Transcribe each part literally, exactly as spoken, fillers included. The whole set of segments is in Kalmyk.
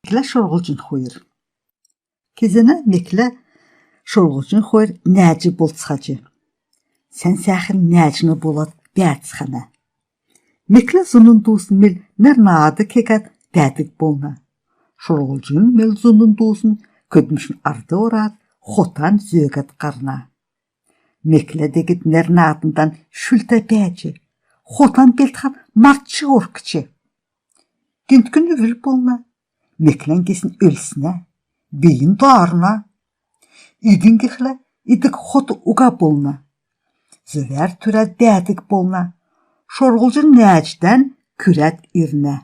Меклә шорһлҗн хойр. Кезәнә меклә шорһлҗн хойр нәәҗ болцхаҗ. Сән сәәхн нәәҗнр болад бәәцхәнә. Меклә зуна дуусн мел нәр-наад кеһәд бәәдг болна. Шорһлҗн мел зуна дуусн көдлмшин ард орад, хотан зөөһәд һарна. Меклә дегд нәр-наадндан шүлтә бәәҗ, хотан белдхән мартҗ оркҗ. Генткн үвл болна. Меклән гесн өлснә, бийин даарна. Идн гихлә идх хот уга болна. Зөвәр түрәд бәәдг болна. Шорһлҗн нәәҗдән күрәд ирнә.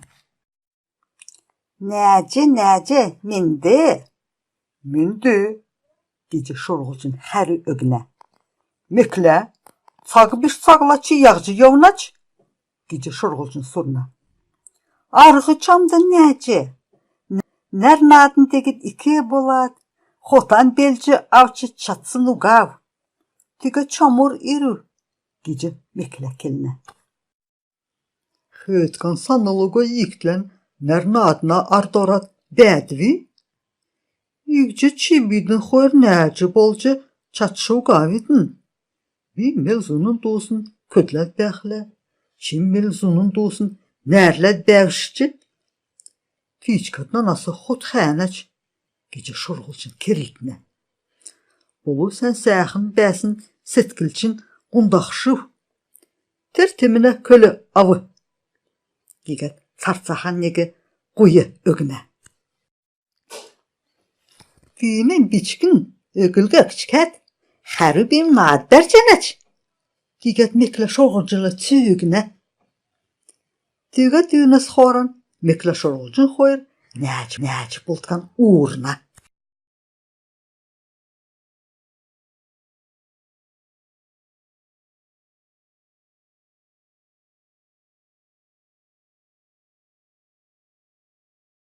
Нәәҗ, нәәҗ, менд. Менд, гиҗ шорһлҗн хәрү өгнә. Меклә, цаг биш цагла чи яһҗ йовнач? Гиҗ шорһлҗн сурна. Арһ чамд, нәәҗ. Нәр-наадн дегд ик болад, хотан белдҗ авч чадсн угав. Тиигәд чамур ирүв, гиҗ меклә келнә. Хөөдгән санл уга иигтлән нәр-наадна ард орад бәәдви? Иигҗ чи бидн хойр нәәҗ болҗ чадшго угавидн. Би мел зуна дуусн көдләд бәәхлә, чи мел зуна дуусн нәәрләд бәәвшҗ, тиигчкәд нанас хот хәәнәч, гиҗ шорһлҗн керлднә. Болв сән сәәхн бәәсн седклчн һундахшв. Тер темнә көл авв, гиһәд царцахан нег һуй өгнә. Тиим бичкн, өглһ өгчкәд, хәрү бийм наад бәрҗәнәч, гиһәд меклә шорһлҗнла цүүгнә. Тиигәд түүнәс хооран меклә шорһлҗн хойр нәәҗ, нәәҗ болдган уурна.